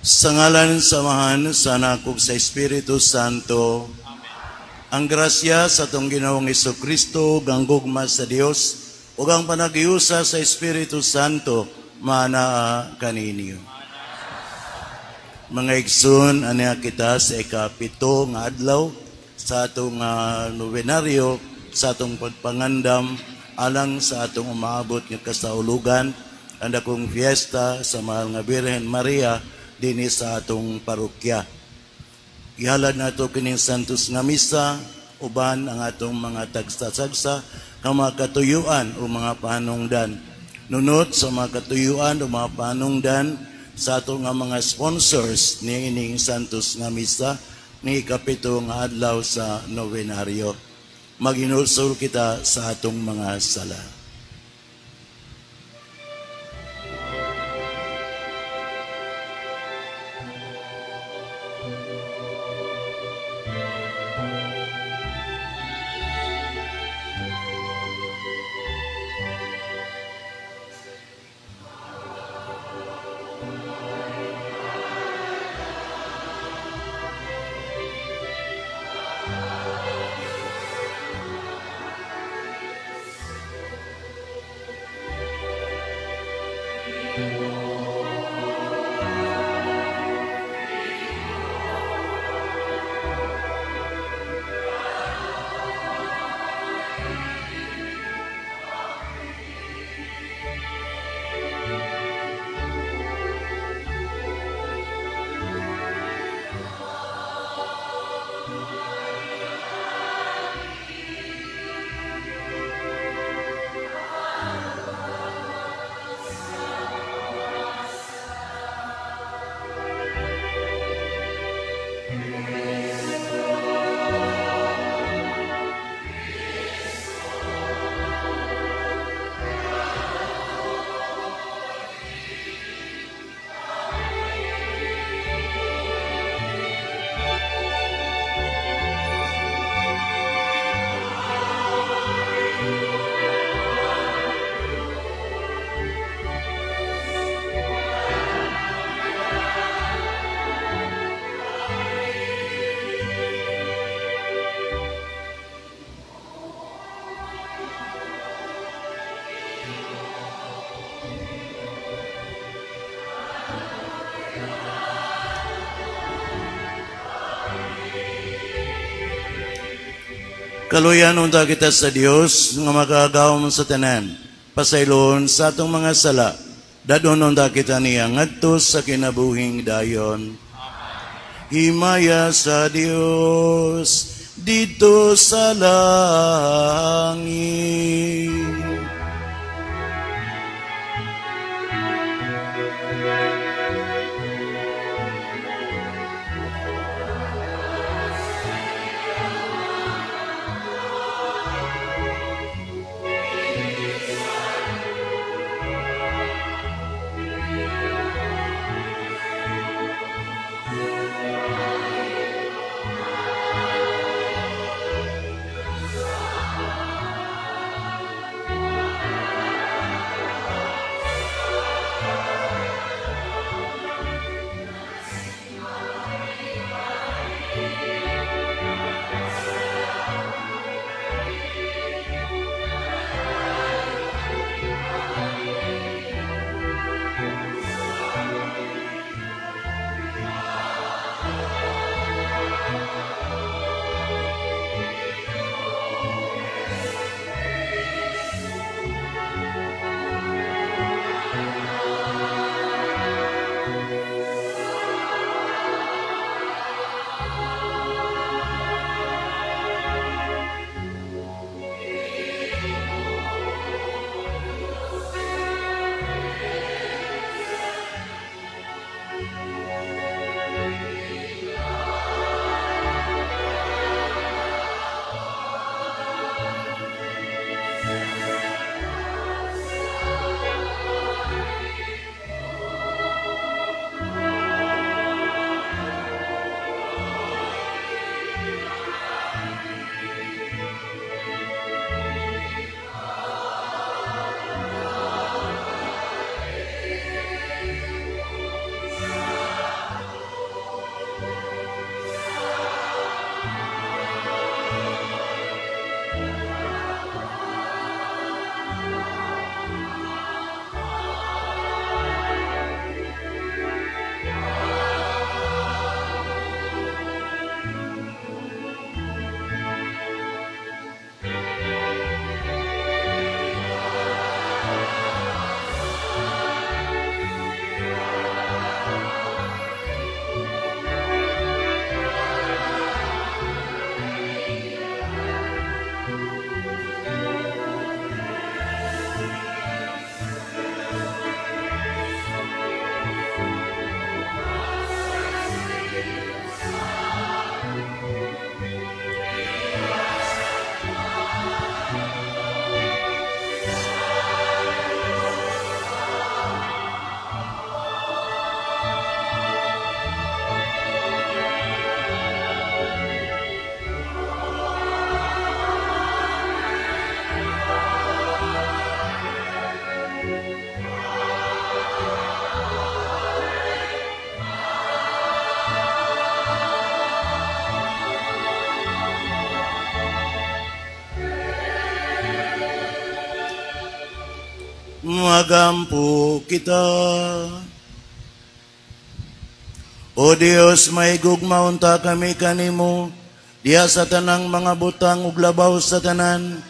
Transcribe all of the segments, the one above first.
Sa ngalan sa Amahan, sa Anak ug sa Espiritu Santo. Ang grasya sa atong Ginoong Kristo, ang gugma sa Dios, ug ang panaghiusa sa Espiritu Santo maanaa kaninyo. Mga igsoon, ania kita sa ikapito nga adlaw sa atong nobenaryo, sa atong pagpangandam alang sa atong umaabot nga kasaulugan, ang dakong fiesta sa Mahal nga Birhen Maria dinhi sa atong parokya. Ihalad nato kining Santos nga Misa uban ang atong mga tagsa-tagsa nga mga katuyuan o mga panungdan. Nunot sa mga katuyuan o mga panungdan sa atong nga mga sponsors ni ining Santos nga Misa ni ikapito nga adlaw sa nobenaryo. Maghinulsol kita sa atong mga sala. Kaluyan unta kita sa Dios nga makagawom sa tanan. Pasaylon sa atong mga sala. Dadon unta kita niya ngadto sa kinabuhing dayon. Himaya sa Dios dito sa langit. Magampo kita. O Dios, may gugma unta kami kanimo, diha sa tanang mga butang ug labaw sa tanan,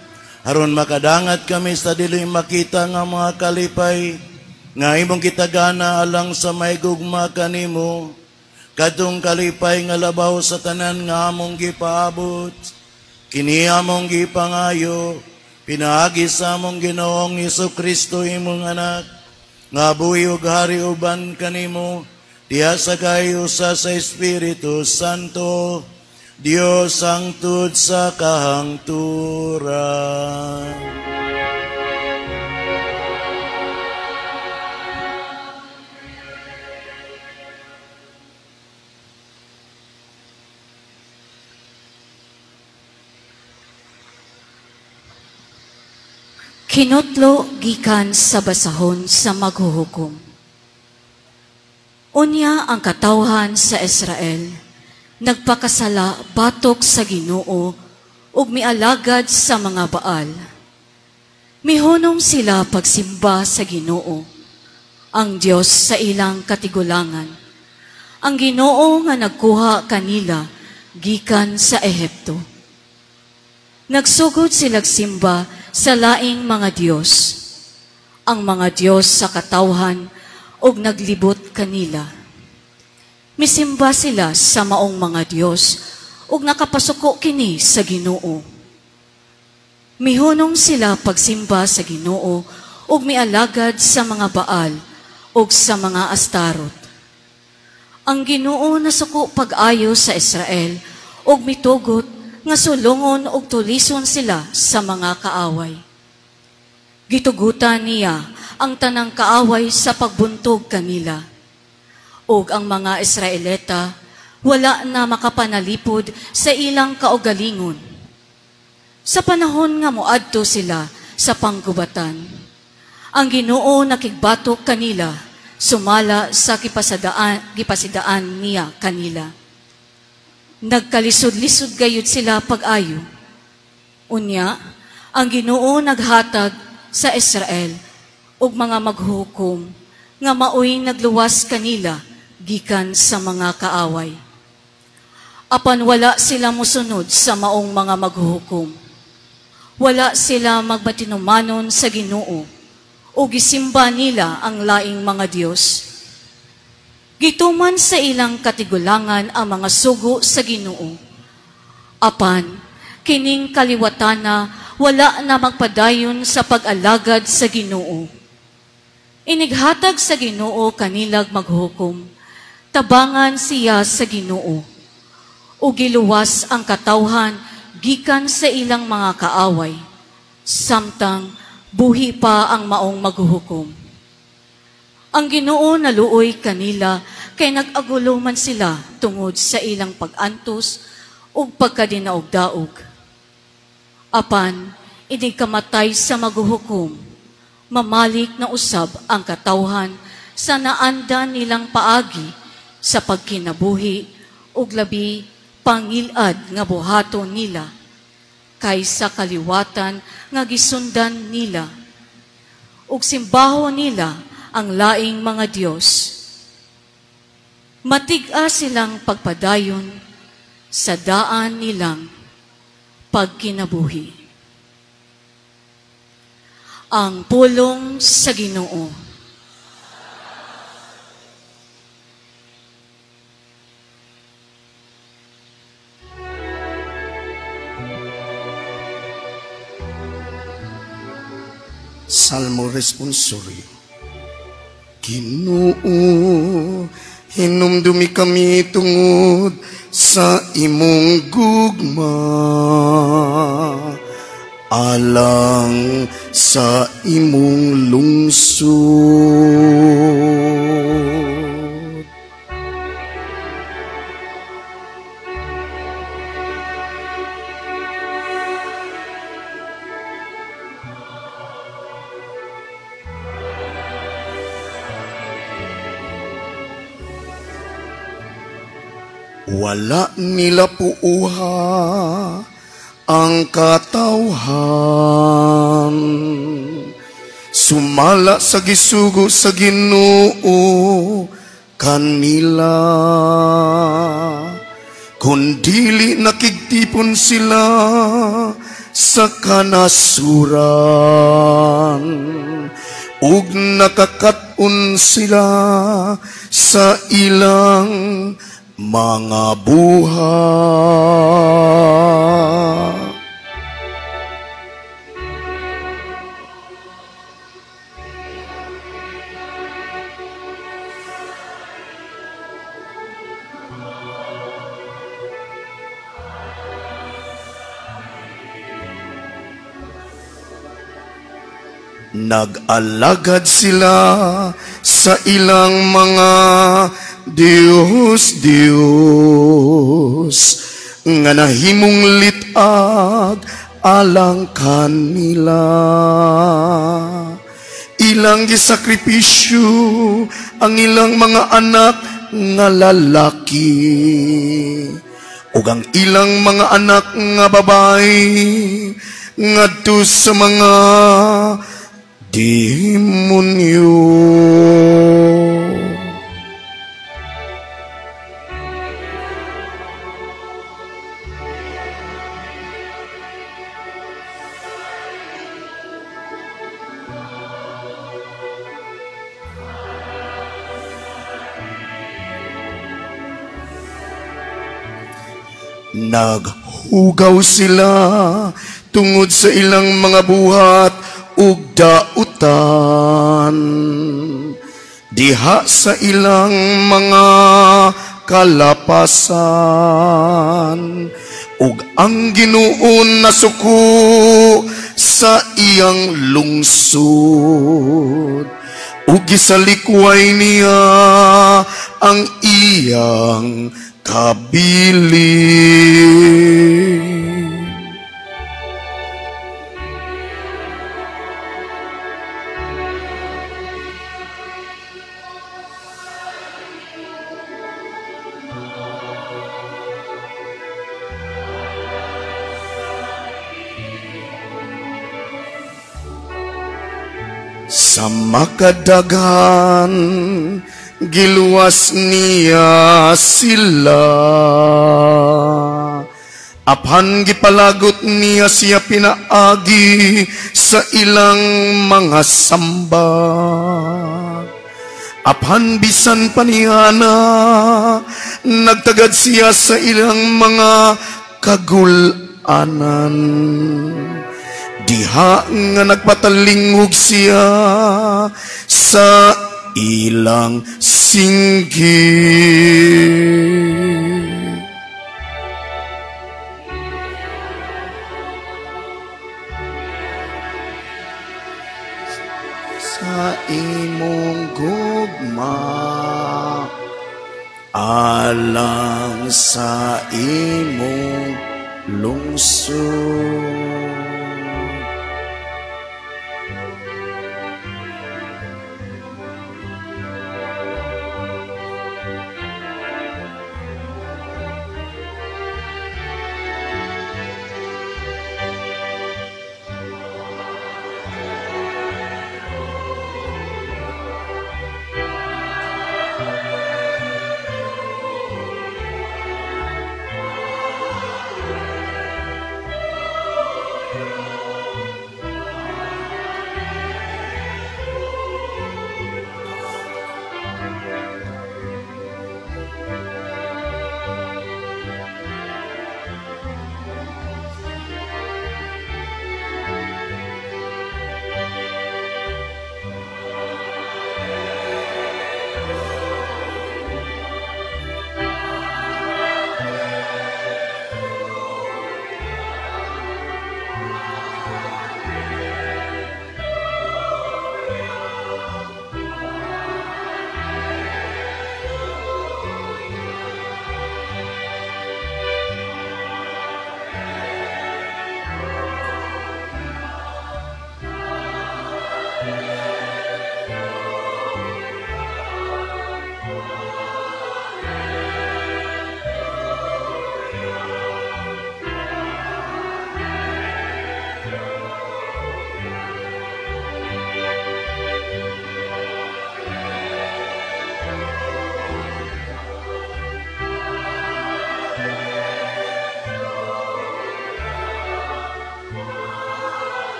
aron makadangat kami sa dili makita nga mga kalipay, nga imong kitagana alang sa may gugma kanimo, kadtong kalipay nga labaw sa tanan nga among gipaabot, kini among gipangayo, pinaagi sa among Ginoong Jesu-Kristo imong anak, nga buhi ug hari uban kanimo, diha sa kayusa sa Espiritu Santo, Dios hangtod sa kahangturan. Kinutlo gikan sa basahon sa maghuhukom. Unya ang katawhan sa Israel nagpakasala batok sa Ginoo ug mialagad sa mga Baal. Mihunong sila pagsimba sa Ginoo, ang Dios sa ilang katigulangan. Ang Ginoo nga nagkuha kanila gikan sa Ehipto. Nagsugod silag simba sa laing mga Dios, ang mga Dios sa katawhan ug naglibot kanila. Misimba sila sa maong mga Dios ug nakapasuko kini sa Ginoo. Mihunong sila pagsimba sa Ginoo ug mialagad sa mga Baal ug sa mga Astarot. Ang Ginoo nasuko pag-ayo sa Israel ug mitugot nga sulungon og tulison sila sa mga kaaway. Gitugutan niya ang tanang kaaway sa pagbuntog kanila. Ug ang mga Israelita wala na makapanalipod sa ilang kaugalingon. Sa panahon nga moadto sila sa panggubatan, ang Ginoo nakigbatok kanila, sumala sa gipasidaan niya kanila. Nagkalisod-lisod gayud sila pag-ayo. Unya, ang Ginoo naghatag sa Israel og mga maghukom nga maoy nagluwas kanila gikan sa mga kaaway. Apan wala sila mosunod sa maong mga maghukom. Wala sila magbatinumanon sa Ginoo o gisimba nila ang laing mga Dios. Gituman sa ilang katigulangan ang mga sugo sa Ginoo. Apan, kining kaliwatana wala na magpadayon sa pag-alagad sa Ginoo. Inighatag sa Ginoo kanilag maghukom, tabangan siya sa Ginoo. O giluwas ang katawhan gikan sa ilang mga kaaway, samtang buhi pa ang maong maghuhukom. Ang Ginoo naluoy kanila kay nag-agulo man sila tungod sa ilang pag-antos ug pagkadinaog-daog. Apan, inig kamatay sa maghuhukom, mamalik na usab ang katawhan sa naanda nilang paagi sa pagkinabuhi ug labi pangilad nga buhaton nila kaysa kaliwatan nga gisundan nila ug simbaho nila ang laing mga Dios. Matig-a silang pagpadayon sa daan nilang pagkinabuhi. Ang pulong sa Ginoo. Salmo Responsorio. Ginoo, hinumdumi kami tungod sa imong gugma, alang sa imong lungsod. Wala nila puuha ang katawhan sumala sa gisugo sa Ginoo kanila. Kung dili nakigtipon sila sa kanasuran, ug nakakatun sila sa ilang mga buhat. Nag-alagad sila sa ilang mga Diyos, Diyos, nga nahimong litag alang kanila. Ilang gisakripisyo ang ilang mga anak nga lalaki, ug ang ilang mga anak nga babae ngadto sa mga demonyo. Naghugaw sila tungod sa ilang mga buhat ug dautan diha sa ilang mga kalapasan, ug ang Ginoo nasuko sa iyang lungsod, ug gisalikway niya ang iyang kabilin. Sa makadaghan giluwas niya sila, apan gipalagot niya siya pinaagi sa ilang mga samba. Apan bisan pa niya na nagtagad siya sa ilang mga kagulanan, diha nga nagpatalingog siya sa ilang singgit. Sa imong gugma alang sa imong lungsod.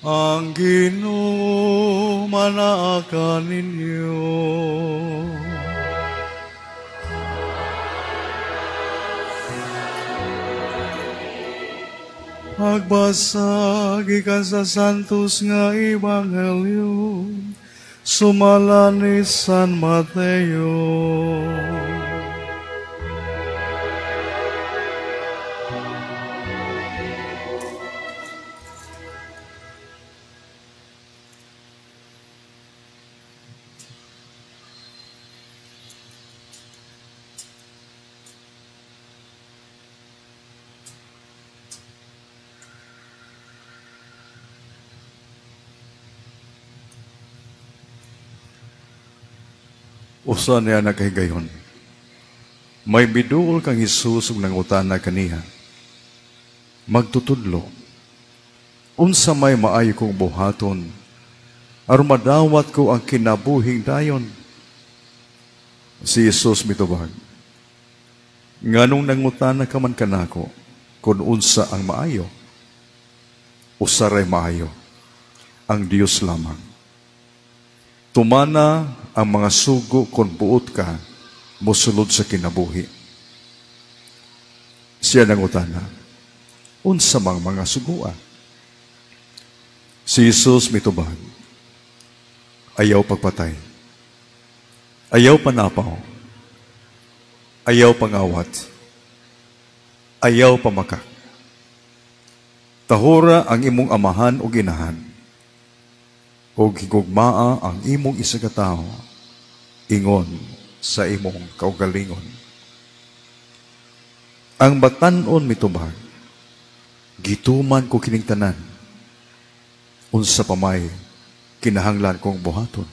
Ang Ginoo manaa kaninyo. Pagbasa gikan sa Santos nga Ebanghelyo sumala ni San Mateo. Usa niya nagkahigayon. May biduol kang Hesus ug nangutana kaniya. Magtutudlo, unsa may maayo kong buhaton aron madawat ko ang kinabuhing dayon? Si Hesus mitubag, nganong nangutana ka man kanako kun unsa ang maayo? Usa ray maayo, ang Dios lamang. Tumana ang mga sugo kung buot ka, mosulod sa kinabuhi. Siya nangutana, unsa mang mga sugua? Si Jesus mitubag, ayaw pagpatay, ayaw panapaw, ayaw pangawat, ayaw pamakak. Tahura ang imong amahan o ginahan, og higugmaa ang imong isa ka tawo, ingon sa imong kaugalingon. Ang batan-on mitubag, gituman ko kining tanan, unsa pa may kinahanglan kong buhaton?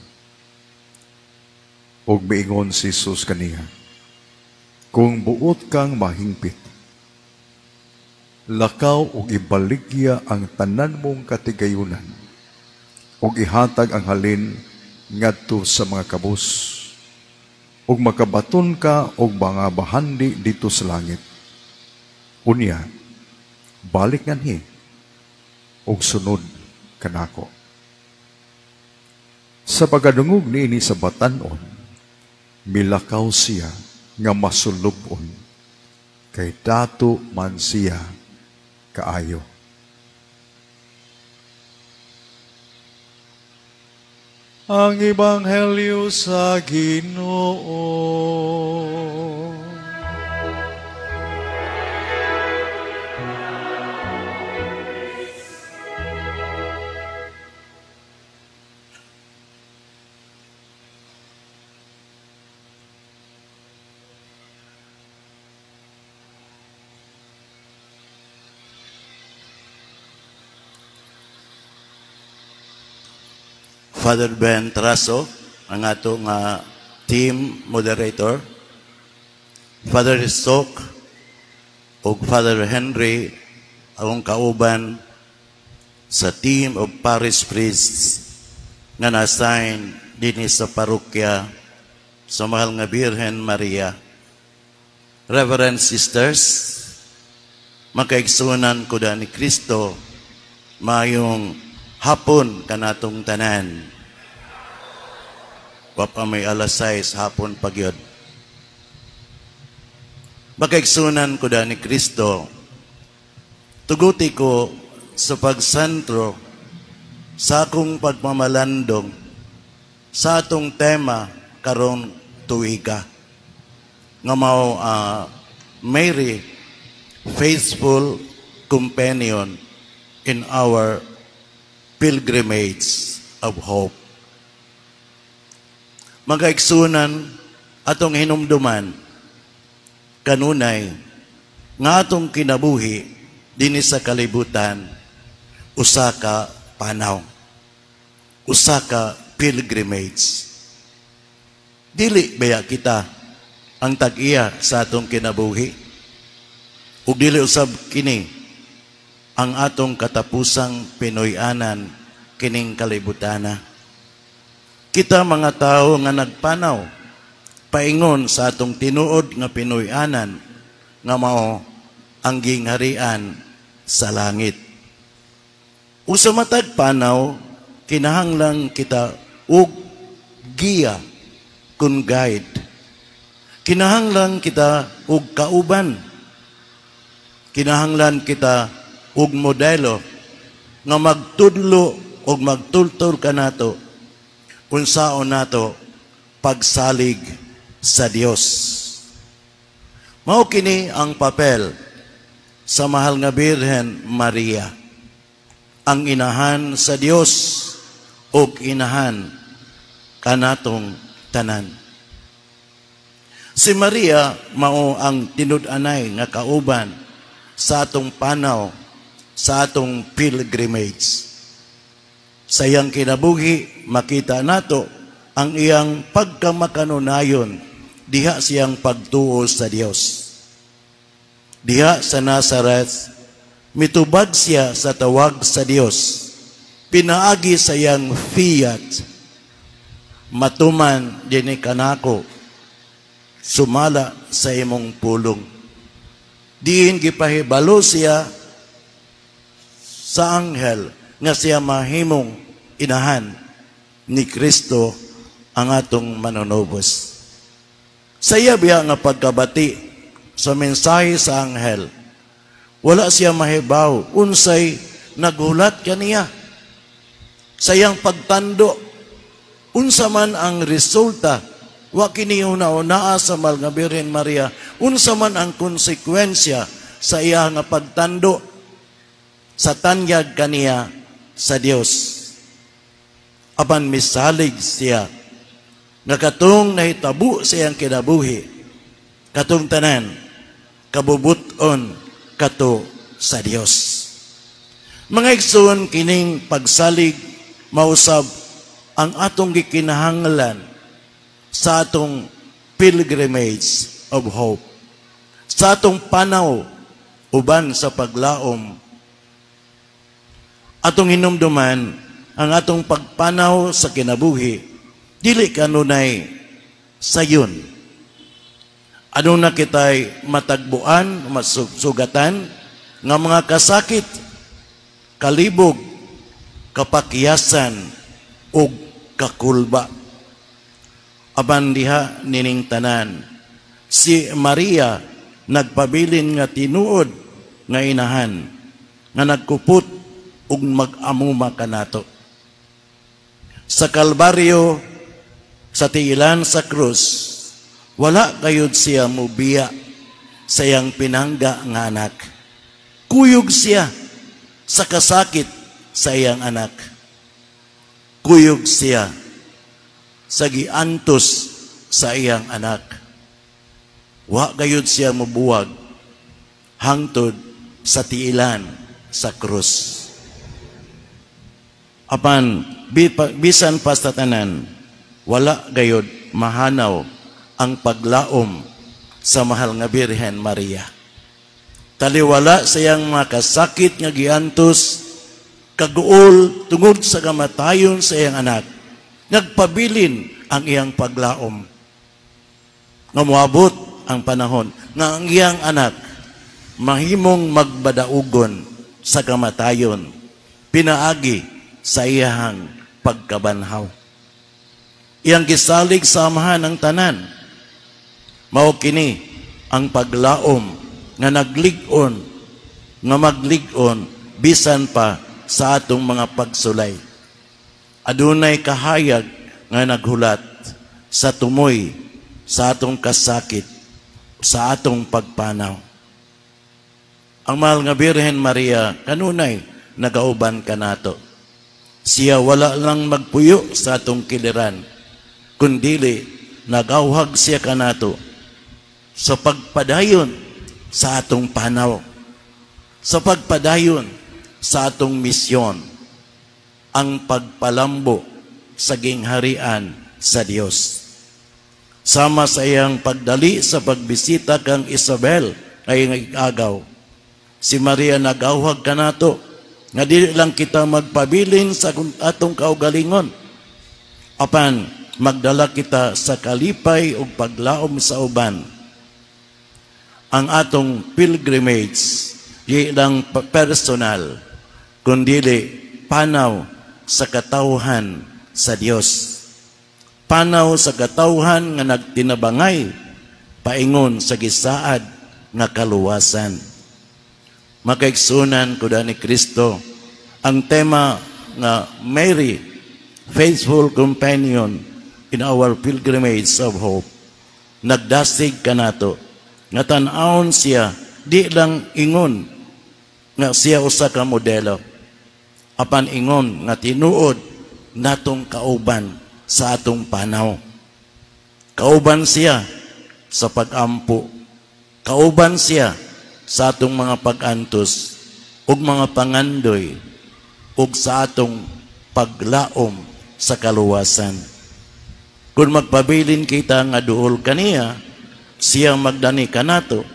Og miingon si Jesus kaniya, kung buot kang mahingpit, lakaw og ibaligya ang tanan mong katigayunan, og ihatag ang halin ngadto sa mga kabus, ug makabaton ka og mga bahandi dito sa langit. Unya, balik nganhi ug sunod kanako. Sa pagkadungog niini sa batan-on, milakaw siya nga masulub-on, kay dato man siya kaayo. Ang Ebanghelyo sa Ginoo. Father Ben Traso, ang atong team moderator, Father Stock, ug Father Henry, akong kauban sa team of parish priests nga na-assign dinhi sa parokya sa Mahal nga Birhen Maria. Reverend Sisters, makaigsunan ko da ni Kristo, mayong hapon kanatong tanan. Wa pa may alas 6 hapon pagyod. Makaigsunan ko da ni Kristo, tuguti ko sa pagsentro sa akong pagmamalandong sa atong tema karon tuiga nga mao Mary, faithful companion in our pilgrimage of hope. Magaigsunan atong hinumduman kanunay nga atong kinabuhi dinhi sa kalibutan usa ka panaw, usa ka pilgrimage. Dili baya kita ang tag-iya sa atong kinabuhi? Ug dili usab kini ang atong katapusang Pinoy-anan kining kalibutana. Kita mga tao nga nagpanaw paingon sa atong tinuod nga Pinoy-anan nga mao ang gingharian sa langit. Ug sa matag panaw, kinahanglan kita og giya kun guide. Kinahanglan kita og kauban. Kinahanglan kita og modelo nga magtudlo og magtultol kanato unsaon nato pagsalig sa Dios. Mao kini ang papel sa mahal nga Birhen Maria, ang inahan sa Dios ug inahan kanatong tanan. Si Maria mao ang tinud-anay nga kauban sa atong panaw, sa atong pilgrimage. Sa iyang kinabuhi, makita nato ang iyang pagkamakanunayon diha siyang pagtuo sa Dios. Diha sa Nazareth, mitubag siya sa tawag sa Dios. Pinaagi sa iyang fiat, "Matuman dinhi kanako sumala sa imong pulong." Diin gipahibalo siya sa anghel nga siya mahimong inahan ni Kristo ang atong manunubos. Sa iya biya nga pagkabati sa mensahe sa anghel, wala siya mahibaw unsay naghulat kaniya. Sa iyang pagtando, unsa man ang resulta, wa kini una-unaa sa mahal nga Birhen Maria, unsa man ang konsekwensya sa iya nga pagtando sa tanyag kaniya sa Dios. Apan misalig siya nga katong nahitabo sa iyang kinabuhi, katong tanan, kabubuton kato sa Dios. Mga igsoon, kining pagsalig mausab ang atong gikinahanglan sa atong pilgrimage of hope. Sa atong panaw uban sa paglaom, atong hinumduman ang atong pagpanaw sa kinabuhi, dili kanunay sayon. Aduna kitay matagbuan, masugatan nga mga kasakit, kalibog, kapakyasan ug kakulba. Apan diha nining tanan, si Maria nagpabilin nga tinuod nga inahan nga nagkupot ug mag-amuma kanato. Sa Kalbaryo, sa tiilan sa krus, wala gayud siya mubiya sa iyang pinangga nga anak. Kuyog siya sa kasakit sa iyang anak. Kuyog siya sa giantos sa iyang anak. Wa gayud siya mubuwag hangtod sa tiilan sa krus. Apan bisan pa sa tanan, wala gayud mahanaw ang paglaom sa mahal nga Birhen Maria. Taliwala sa iyang mga kasakit nga giantos, kaguol tungod sa kamatayon sa iyang anak, nagpabilin ang iyang paglaom nga moabot ang panahon nga ang iyang anak mahimong magbadaugon sa kamatayon pinaagi sa iyang pagkabanhaw. Iyang gisalig sa Amahan ang tanan. Mao kini ang paglaom nga naglig-on, nga maglig-on bisan pa sa atong mga pagsulay. Adunay kahayag nga naghulat sa tumoy sa atong kasakit, sa atong pagpanaw. Ang mahal nga Birhen Maria kanunay nagauban kanato. Siya wala lang magpuyo sa atong kiliran, kundili nagauhag siya kanato sa pagpadayon sa atong panaw, sa pagpadayon sa atong misyon, ang pagpalambo sa gingharian sa Dios. Sama sa iyang pagdali sa pagbisita kang Isabel ngayong agaw, si Maria nagauhag kanato nga dili lang kita magpabilin sa atong kaugalingon, apan magdala kita sa kalipay ug paglaom sa uban. Ang atong pilgrimage di lang personal, kundili panaw sa katawhan sa Dios. Panaw sa katawhan nga nagtinabangay paingon sa gisaad nga kaluwasan. Makaigsunan ko ni Kristo ang tema nga Mary, faithful companion in our pilgrimage of hope. Nagdasig kanato nga tan-awon siya di lang ingon nga siya usa ka modelo, apan ingon nga tinuod natong kauban sa atong panaw. Kauban siya sa pag-ampo, kauban siya sa atong mga pag-antos ug mga pangandoy ug sa atong paglaom sa kaluwasan. Kung magpabilin kita nga duol kaniya, siya magdani kanato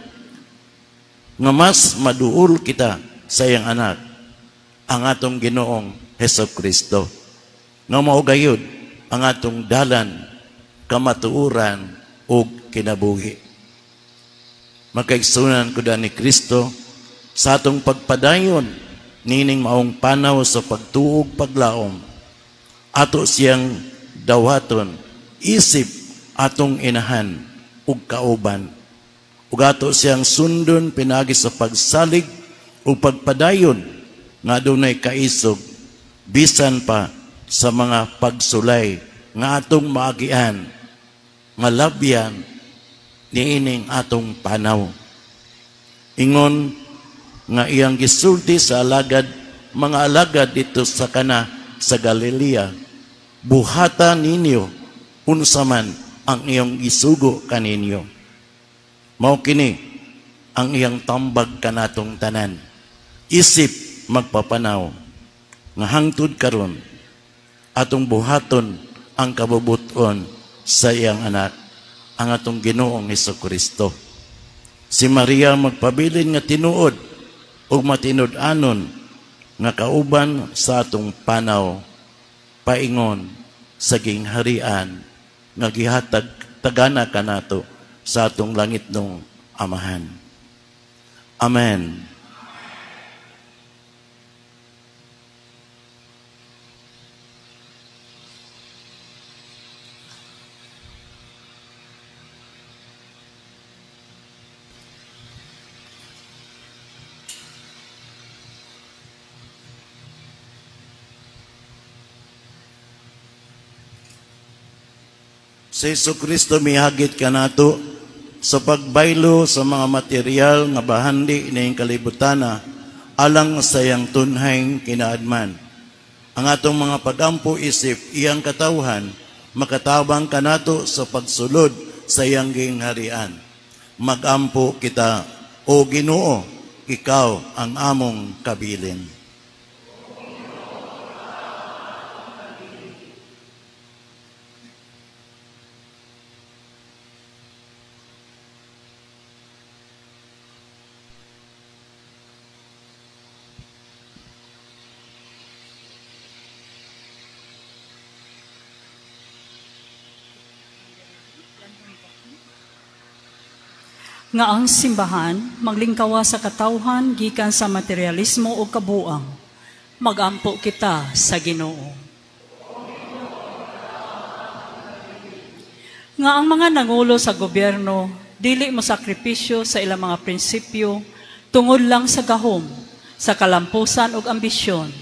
nga mas maduol kita sa iyang anak, ang atong Ginoong Hesus Kristo. Nga mao gayud ang atong dalan, kamatuoran ug kinabuhi. Makaigsunan ko ni Kristo sa atong pagpadayon nining maong panaw sa pagtuog paglaom, ato siyang dawaton isip atong inahan ug kauban, ug ato siyang sundon pinagi sa pagsalig ug pagpadayon nga adunay kaisog bisan pa sa mga pagsulay nga atong maagian nga labyan niining atong panaw. Ingon nga iyang gisulti sa alagad, mga alagad dito sa Kana sa Galilea, buhata ninyo unsa man ang iyong gisugo kaninyo. Mao kini ang iyang tambag kanatong tanan. Isip magpapanaw nga hangtod karon atong buhaton ang kabubuton sa iyang anak, ang atong Ginoong Hesukristo. Si Maria magpabilin nga tinuod ug matinud-anon nga kauban sa atong panaw paingon sa gingharian nga gihatag tagana kanato sa atong langitnong Amahan. Amen. Sa Jesucristo mihagit kanato sa pagbaylo sa mga material nga bahandi ning kalibutana alang sa iyang tunheng kinaadman. Ang atong mga pagampo isip iyang katawhan makatabang kanato sa pagsulod sa iyang gingharian. Magampo kita, o Ginoo, ikaw ang among kabilin. Nga ang simbahan maglingkawa sa katawhan gikan sa materialismo o kabuang. Magampo kita sa Ginoo. Nga ang mga nangulo sa gobyerno dili mo sakripisyo sa ilang mga prinsipyo tungod lang sa gahom, sa kalampusan ug ambisyon.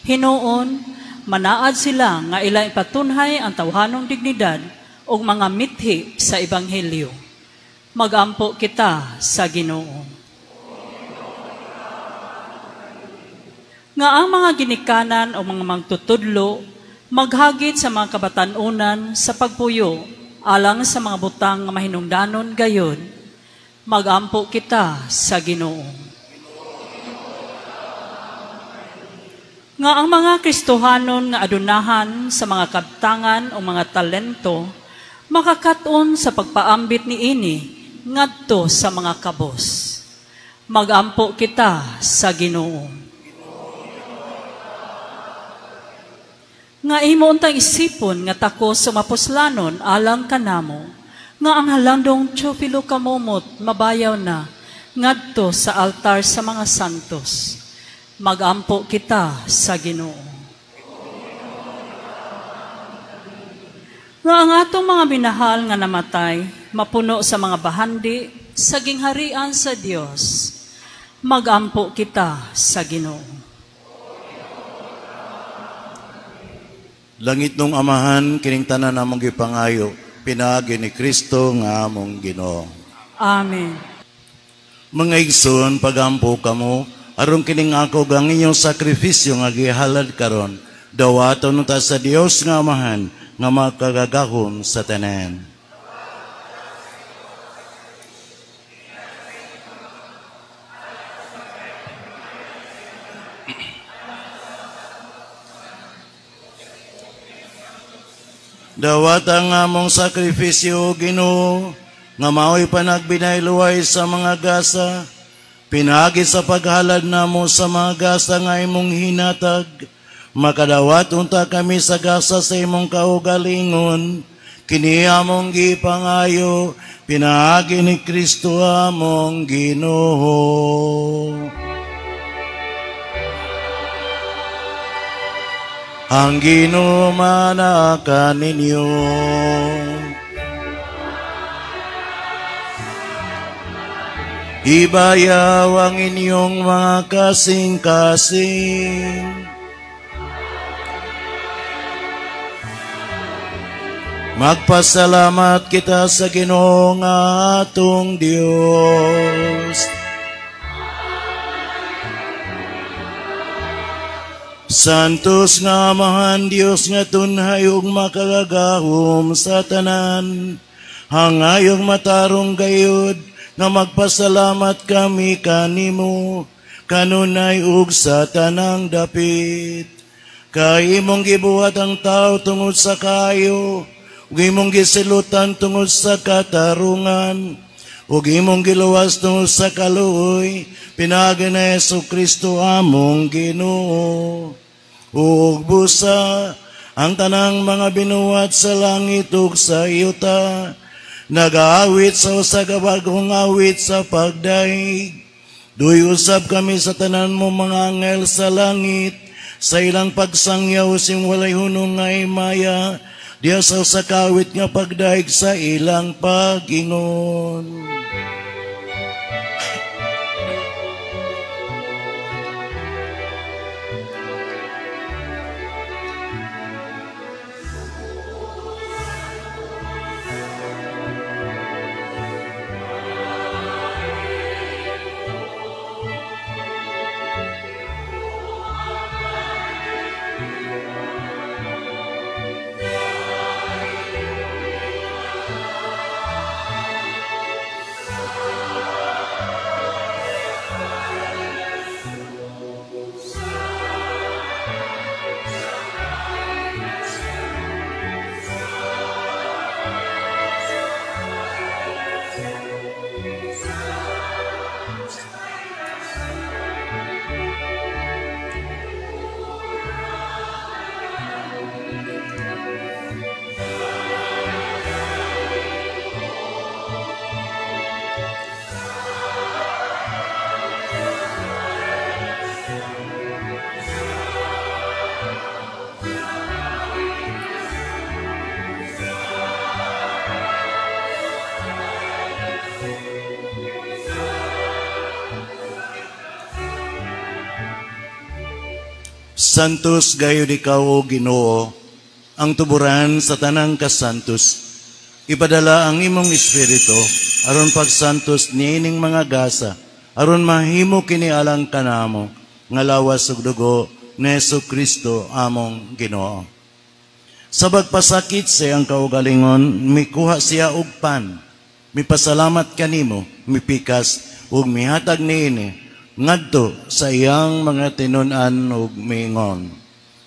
Hinuon, manaad sila nga ilang ipatunhay ang tawhanong dignidad ug mga mithi sa ebanghelyo. Magampo kita sa Ginoo. Nga ang mga ginikanan o mga magtutudlo maghagit sa mga kabatan-unan sa pagpuyo alang sa mga butang nga mahinungdanon gayon. Magampo kita sa Ginoo. Nga ang mga Kristohanon nga adunahan sa mga kabtangan o mga talento makakat-on sa pagpaambit niini ngadto sa mga kabos. Magampo kita sa Ginoo. Nga imo untang isipon nga tako sumapuslanon alang kanamo, nga ang halandong Teofilo kamomot mabayaw na ngadto sa altar sa mga santos. Magampo kita sa Ginoo. Nga ang atong mga minahal nga namatay, mapuno sa mga bahandi, sa gingharian sa Dios. Magampo kita sa Ginoo. Langit nung Amahan, kining tanan among gipangayo, pinaagi ni Kristo nga among Ginoo. Amen. Mga igsoon, pagampo kamo, aron kining ako ang inyong sakripisyo nga gihalad karon, dawaton ta sa Dios nga Amahan nga makagagahom sa tanan. Dawat ang among sakripisyo, Ginoo, nga mao'y panagbinayluway sa mga gasa, pinaagi sa paghalad namo sa mga gasa nga imong hinatag, makadawat unta kami sa gasa sa imong kaugalingon, kini among gipangayo, pinaagi ni Kristo among Ginoo. Ang Ginoo manaka ninyo. Ibayaw ang inyong mga kasing-kasing. Magpasalamat kita sa Ginoo nga atong Dios. Santos nga Amahan, Dios nga tunhay ug makagagahom sa tanan, hangayong matarong gayud nga magpasalamat kami kanimo kanunay ug sa tanang dapit. Kay imong gibuhat ang tao tungod sa kaayo, ug imong gisilutan tungod sa katarungan, ug imong giluwas tungod sa kaluoy, pinaagi ni Jesu-Kristo among Ginoo. Ug busa ang tanang mga binuhat sa langit ug sa yuta, nagaawit sa usa ka bag-ong awit sa pagdaig. Duy usab kami sa tanan mo mga anghel sa langit, sa ilang pagsangyaw sing walay hunong nga himaya, diya sa usa ka awit nga pagdaig sa ilang pagingon. Santos gayud ikaw, o Ginoo, ang tuburan sa tanang kasantos. Ipadala ang imong espiritu aron pagsantos niining mga gasa, aron mahimo kini alang kanamo nga lawas ug dugo ni Jesu-Kristo among Ginoo. Sa pagpasakit sa iyang kaugalingon, mikuha siya og pan, mipasalamat kanimo, mipikas ug mihatag niini ngadto sa iyang mga tinun-an ug miingon,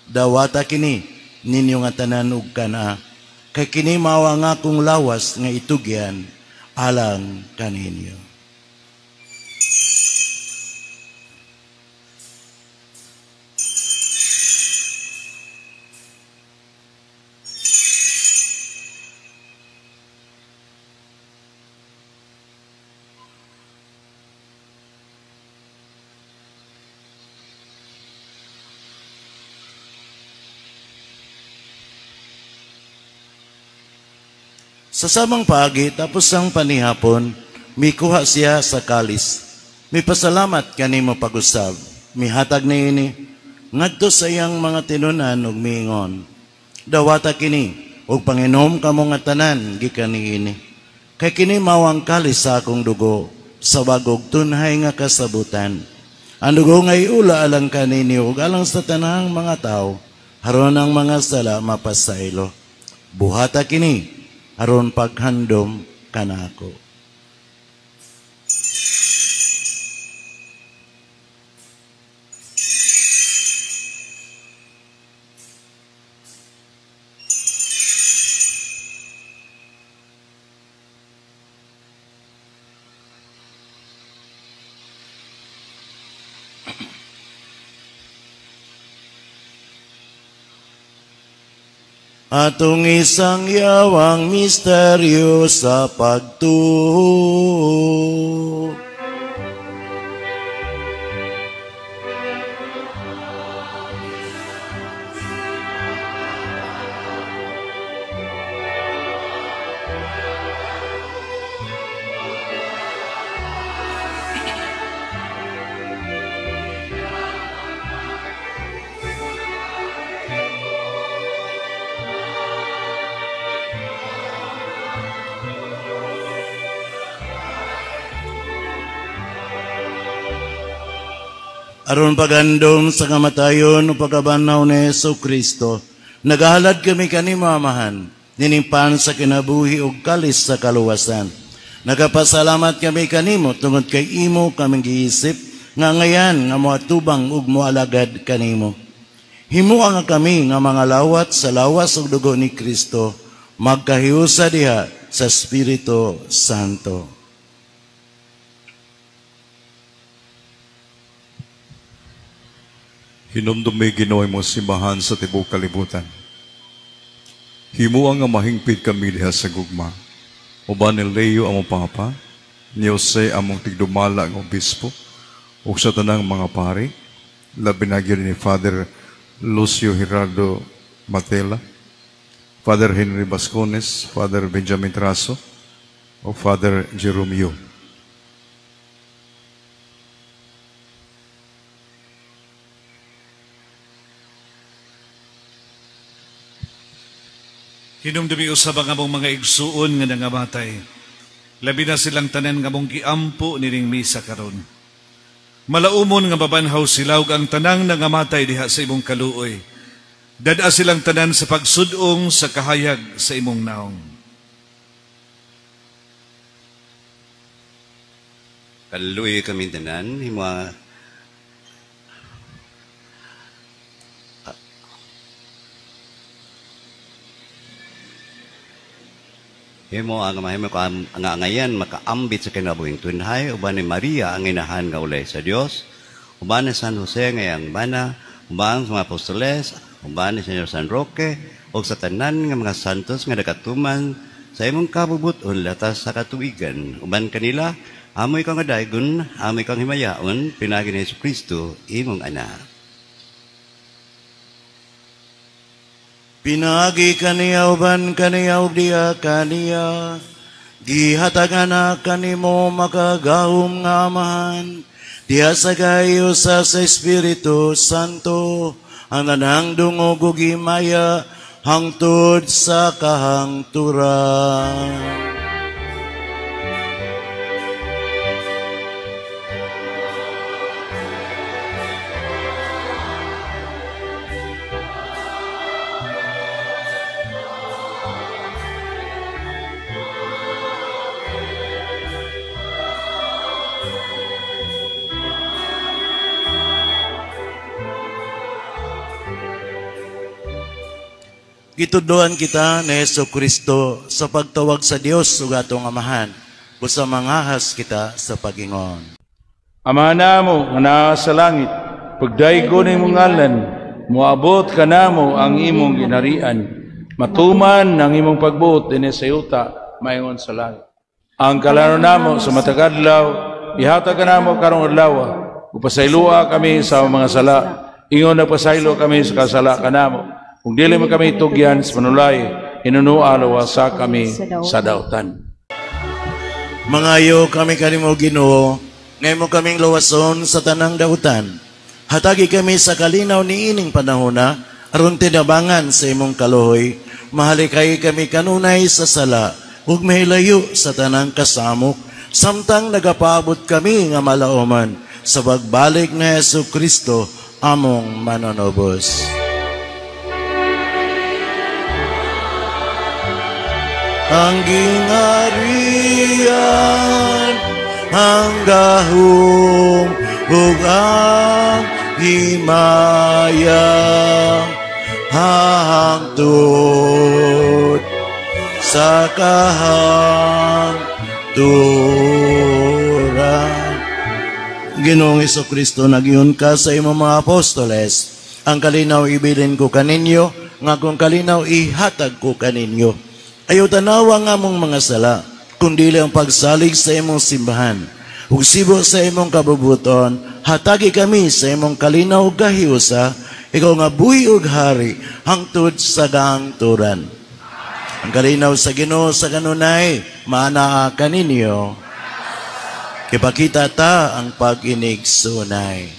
dawata kini ninyo nga tanan ug kana, kay kini mao ang akong lawas nga itugyan alang kaninyo. Sa samang paagi, tapos ang panihapon, mikuha siya sa kalis. Mipasalamat kanimo pag-usab, mihatag niini ngadto sa iyang mga tinunan ug miingon, dawata kini ug panginom kamo nga tanan gikan niini. Kay kini mao ang kalis sa akong dugo sa bagog tunhay nga kasabutan. Ang dugo nga iula alang kaninyo ug alang sa tanang mga tao, aron ang mga sala mapasaylo. Buhata kini aron paghandom kanako. Atong isang yawang misteryo sa pagtuo. Aron pagandom sa kamatayon o pagkabanaw ni Hesus Kristo, nagahalad kami kanimo, Amahan, ninimpan sa kinabuhi ug kalis sa kaluwasan. Nagapasalamat kami kanimo tungod kay imo kaming giisip nga ngayan nga moatubang ug moalagad kanimo. Himua nga kami nga mga lawat sa lawas ug dugo ni Kristo, magkahiusa diha sa Espiritu Santo. Hinumdumi Ginoo imong simbahan sa tibuok kalibutan. Himua nga mahingpit kami diha sa gugma. Uban ni Leo among Papa, ni Jose among tigdumala nga obispo, ug sa tanang mga pari, labi na gyud ni Father Lucio Gerardo Matela, Father Henry Bascones, Father Benjamin Traso, o Father Jerome Yu. Hinumdumi usab ang among mga igsuon nga nangamatay. Labi na silang tanan nga among giampo nining misa karon. Malaumon nga mabanhaw sila ug ang tanang nangamatay diha sa imong kaluoy. Dad-a silang tanan sa pagsud-ong sa kahayag sa imong naong. Kaluoy kami tanan, himo Himo ang mahimo ko ang angayan makaambit sa kinabuhing tunhay uban ni Maria ang inahan nga ulay sa Dios, uban ni San Jose nga iyang bana, uban sa mga apostoles, uban ni Señor San Roque ug sa tanan nga mga santos nga nakatuman sa imong kabubut-on latas sa katuigan. Uban kanila amoy kang adaygon, amoy kang himayaon, pinaagi ni Jesucristo imong anak. Pinaagi kaniya uban kaniya ug diha kaniya, gihatagan na kanimo makagahom nga Amahan, diha sa gayo sa Espiritu Santo, ang tanang dungog ug himaya hangtod sa kahangturan. Gitudloan kita ni Hesus Kristo sa pagtawag sa Dios ug atong Amahan, busa mangahas kita sa pagingon. Ama namo nga naa sa langit, pagdaygon imong ngalan, moabot kanamo ang imong ginarian, matuman ang imong pagbuot dinhi sa yuta maingon sa langit. Ang kalano namo sa matag adlaw, ihatag kanamo karong adlaw, ug pasayloa kami sa among mga sala, ingon nagpasaylo kami sa kasala kanamo. Kung dili man kami tugyan sa panulay, Hinunua luwasa kami sa dautan. Mangayo kami kanimo Ginoo, nga imo kaming luwason sa tanang dautan. Hatagi kami sa kalinaw niining panahona, aron tinabangan sa imong kaluhoy. Mahalikay kami kanunay sa sala, ug mahilayo sa tanang kasamok, samtang nagapaabot kami nga malauman sa pagbalik ni Hesus Kristo among manonobos. Ang gingharian, ang gahom, ug ang himaya, hangtod sa kahangturan. Ginoong Hesukristo, nagyun ka sa imong mga apostoles, ang kalinaw ibilin ko kaninyo, nga kung kalinaw ihatag ko kaninyo. Ayaw tanawa nga among mga sala, kundi ang pagsalig sa imong simbahan. Ug sibo sa imong kabubuton, hatagi kami sa imong kalinaw gahiusa, ikaw nga buhi ug hari, hangtod sa kahangturan. Ang kalinaw sa Ginoo sa kanunay, maanaa kaninyo. Kipakita ta ang pag-inig sunay.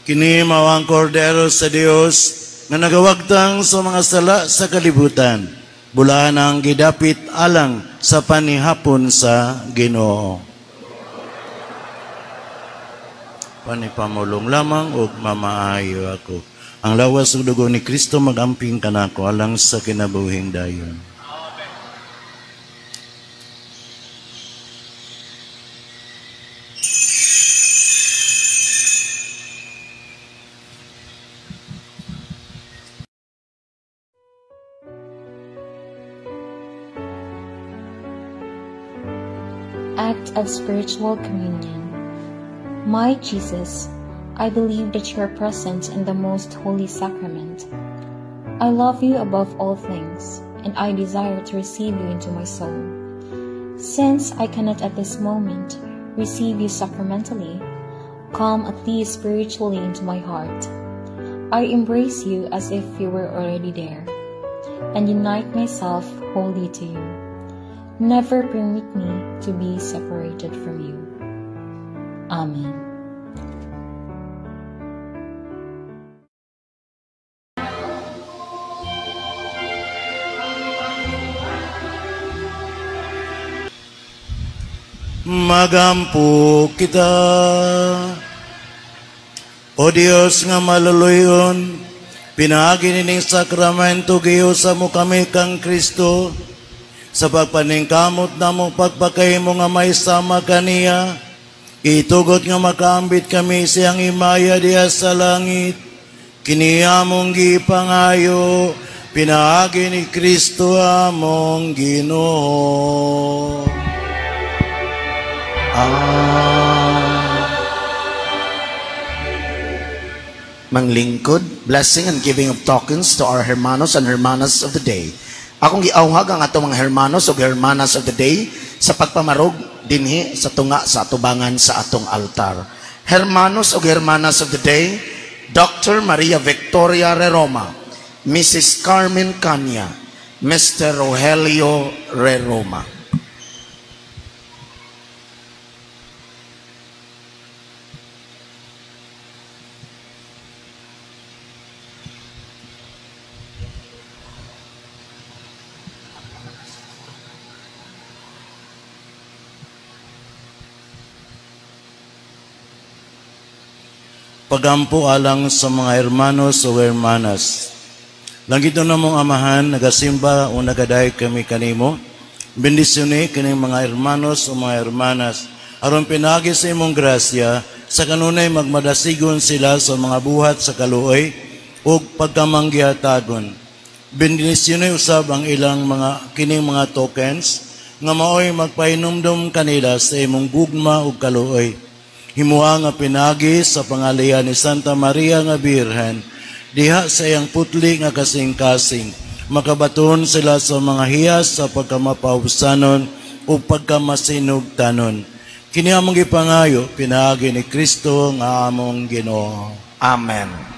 Kini mao ang kordero sa Dios nga nagawagtang sa mga sala sa kalibutan. Bulaan ang gidapit alang sa panihapon sa Ginoo. Panipamulong lamang ug mamaayo ako. Ang lawas ug dugo ni Kristo magamping kanako alang sa kinabuhing dayon. Act of Spiritual Communion. My Jesus, I believe that you are present in the Most Holy Sacrament. I love you above all things, and I desire to receive you into my soul. Since I cannot at this moment receive you sacramentally, come at least spiritually into my heart. I embrace you as if you were already there, and unite myself wholly to you. Never permit me to be separated from you. Amen. Magampo kita. O Dios nga maluluyon, pinaagi nining sakramento giusa mo kami kang Kristo. Sa pagpaningkamot namo pagpakahimo nga may sama kaniya, itugot nga makaambit kami siyang himaya diha sa langit. Kini among gipangayo pinaagi ni Kristo among Ginoo. Amen. Manglingkod, blessing and giving of tokens to our hermanos and hermanas of the day. Akong giauhag ang atong mga hermanos ug hermanas of the day sa pagpamarog dinhi sa tunga sa atubangan sa atong altar. Hermanos ug hermanas of the day, Dr. Maria Victoria Reroma, Mrs. Carmen Canya, Mr. Rogelio Reroma. Pagampo alang sa mga hermanos o hermanas. Langit namong Amahan, nagasimba o nagadaig kami kanimo. Bendisyone kining mga hermanos o mga hermanas. Aron pinaagi sa imong grasya, sa kanunay magmadasigon sila sa mga buhat sa kaluoy ug pagkamanggihatagon. Bendisyone usab ang ilang mga kining mga tokens nga maoy magpahinumdom kanila sa imong gugma ug kaluoy. Himuha nga pinagi sa pangalian ni Santa Maria nga Birhen, diha sa iyang putli nga kasing-kasing, makabaton sila sa mga hiyas sa pagkamapahubsanon o pagkamasinugtanon. Kini among gipangayo, pinaagi ni Kristo nga among Ginoo. Amen.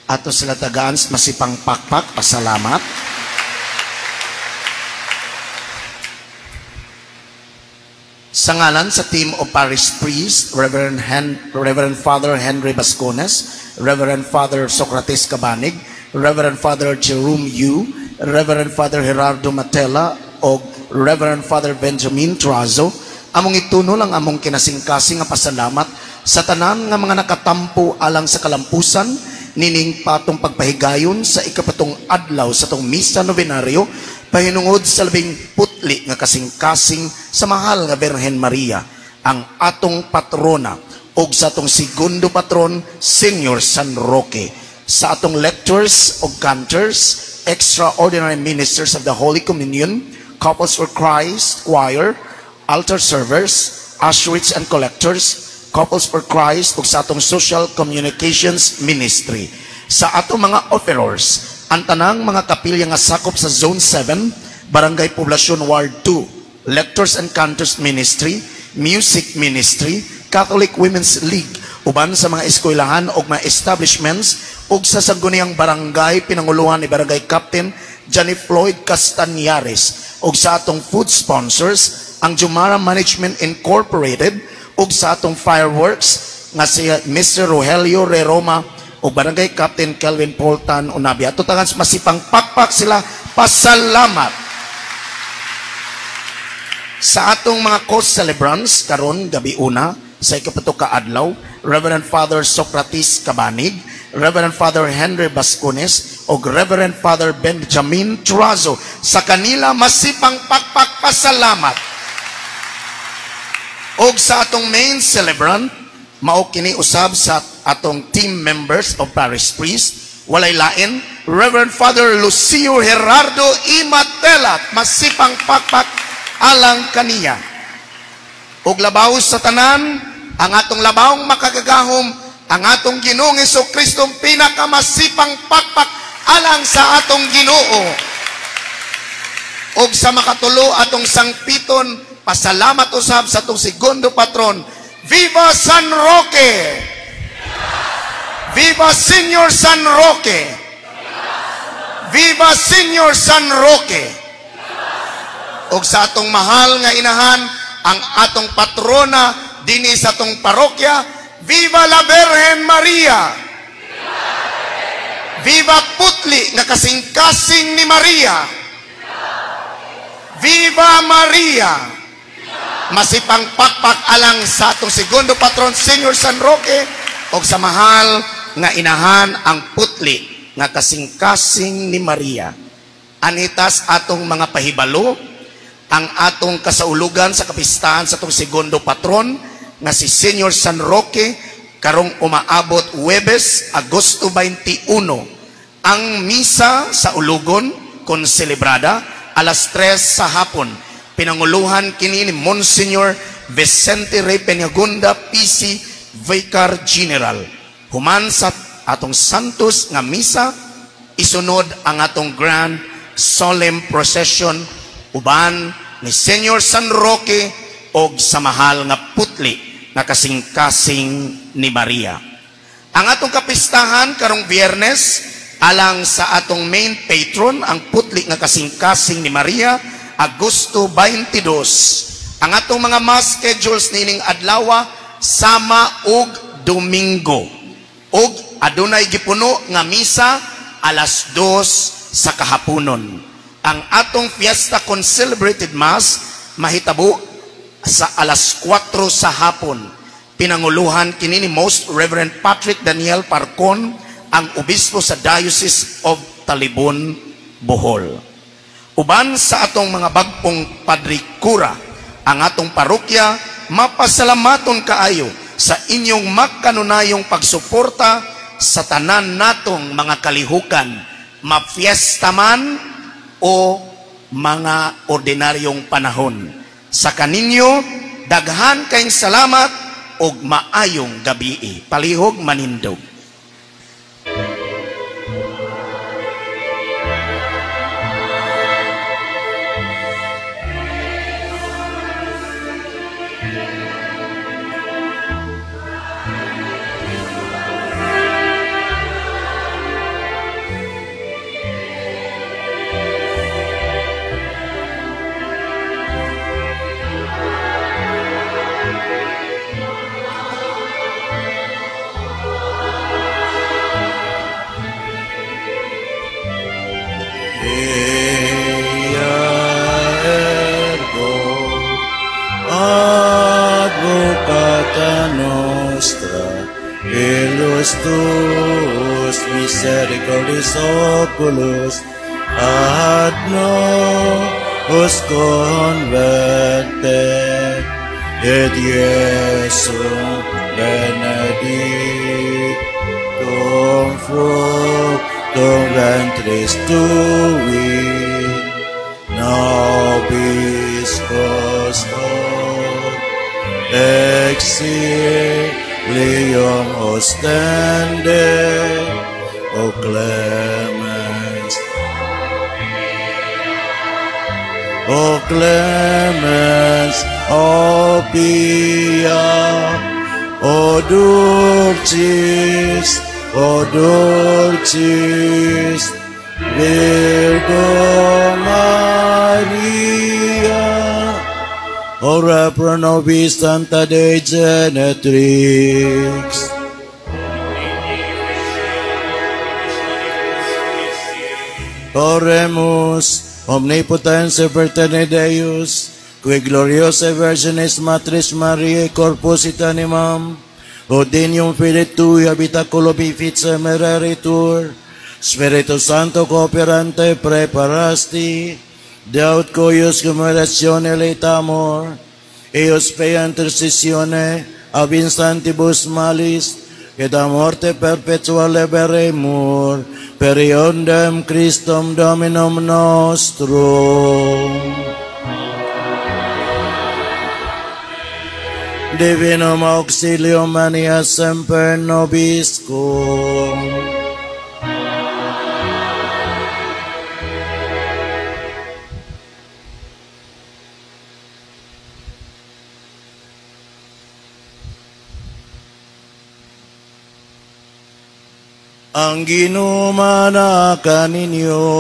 Ato sila tagaan masipang pakpak, pasalamat. Sa ngalan sa team of Parish Priest, Reverend Father Henry Bascones, Reverend Father Socrates Cabanig, Reverend Father Jerome Yu, Reverend Father Gerardo Matela, o Reverend Father Benjamin Trazo, among ituno lang among kinasingkasing nga pasalamat sa tanan nga mga nakatampo alang sa kalampusan nining patong pagpahigayon sa ikapatong adlaw sa tong misa novenario pahinungod sa labing putli nga kasing-kasing sa mahal nga Birhen Maria, ang atong patrona, og sa atong segundo patron, Senior San Roque. Sa atong lectors og cantors, extraordinary ministers of the Holy Communion, Couples for Christ Choir, altar servers, ushers and collectors, Couples for Christ ug sa atong Social Communications Ministry. Sa atong mga offerors, ang tanang mga kapilya nga sakop sa Zone 7, Barangay Poblacion Ward 2, Lectors and Cantors Ministry, Music Ministry, Catholic Women's League, uban sa mga eskwelahan ug mga establishments ug sa sangguniang barangay pinanguluhan ni Barangay Captain Johnny Floyd Castañares, ug sa atong food sponsors ang Jumara Management Incorporated, ug sa atong fireworks nga si Mr. Rogelio Reroma o Barangay Captain Kelvin Paul Tan Unabi. Ato tangan masipang pakpak sila, pasalamat. Sa atong mga co-celebrants karon gabi una sa ikapito ka adlaw, Reverend Father Socrates Cabanig, Reverend Father Henry Bascones o Reverend Father Benjamin Trazo. Sa kanila masipang pakpak pasalamat. Og sa atong main celebrant, mao kini usab sa atong team members of Parish Priest, walay lain, Reverend Father Lucio Gerardo Imatelat, masipang pakpak alang kaniya. Og labaw sa tanan, ang atong labawng makagagahom, ang atong Ginoong Hesus-Kristong pinakamasipang pakpak alang sa atong Ginoo. Og sa makatulo atong sangpiton, pasalamat usab sa atong segundo patron, Viva San Roque! Viva Senior San Roque! Viva Senior San Roque! Og sa atong mahal nga inahan, ang atong patrona dinhi sa atong parokya, Viva la Virgen Maria! Viva Putli nga kasing-kasing ni Maria! Viva Maria! Masipang pakpak alang sa atong segundo patron, Senior San Roque, og sa mahal nga inahan ang Putli nga kasing-kasing ni Maria. Anitas atong mga pahibalo, ang atong kasaulugan sa kapistahan sa atong segundo patron nga si Senior San Roque karong umaabot Huwebes, Agosto 21. Ang misa sa Ulugon konselebrada alas 3 sa hapon. Pinanguluhan kini ni Monsignor Vicente Rey Peñagunda, PC Vicar General. Human sa atong Santos nga misa, isunod ang atong Grand Solemn Procession uban ni Senior San Roque og sa mahal nga Putli nga kasing-kasing ni Maria. Ang atong kapistahan karong Biyernes alang sa atong main patron ang Putli nga kasing-kasing ni Maria, Agosto 22. Ang atong mga mass schedules nining adlawa sama og Domingo. Og adunay gipuno nga misa alas 2 sa kahaponon. Ang atong fiesta concelebrated mass mahitabo sa alas 4 sa hapon. Pinanguluhan kini ni Most Reverend Patrick Daniel Parcon, ang obispo sa Diocese of Talibon, Bohol. Uban sa atong mga bagpong padre kura, ang atong parokya mapasalamaton kaayo sa inyong makanunayong pagsuporta sa tanan natong mga kalihukan, mafiesta man o mga ordinaryong panahon. Sa kaninyo, daghan kayong salamat og maayong gabii. Palihog manindog. Ilus tuus misericordis oculus ad nos converte, et Iesum benedictum fructum ventris tui, nobis post hoc exilium ostende, O clemens, O clemens, O pia, O dulcis, O dulcis, Virgo Maria, ora pro nobis Santa Dei Genetrix. Oremus, omnipotens epertene Deus, qui gloriosa Virginis Matris Mariae corpus et animam, odinium Filii tui habitaculo bifit semereritur, Spiritu Sancto cooperante preparasti, Deut cuius cum ratione letamur, eius pea intercessione ab instantibus malis, et a morte perpetua liberemur, per eundem Christum Dominum nostrum. Divinum auxilium mania semper nobiscum. Ang Ginoo mana kaninyo.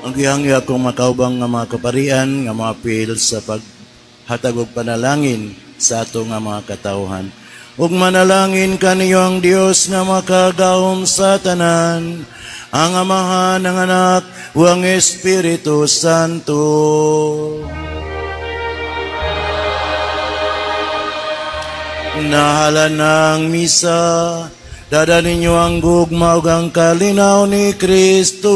Ang gihangyo akong makaubang nga mga kaparian nga maapil sa paghatag og panalangin sa ato nga mga katawhan. Ug manalangin kaniyo ang Dios nga makagahom sa tanan, ang Amahan, ang Anak, ug ang Espiritu Santo. Nahala ng misa, dada ninyo ang gugma ug ang kalinaw ni Kristo.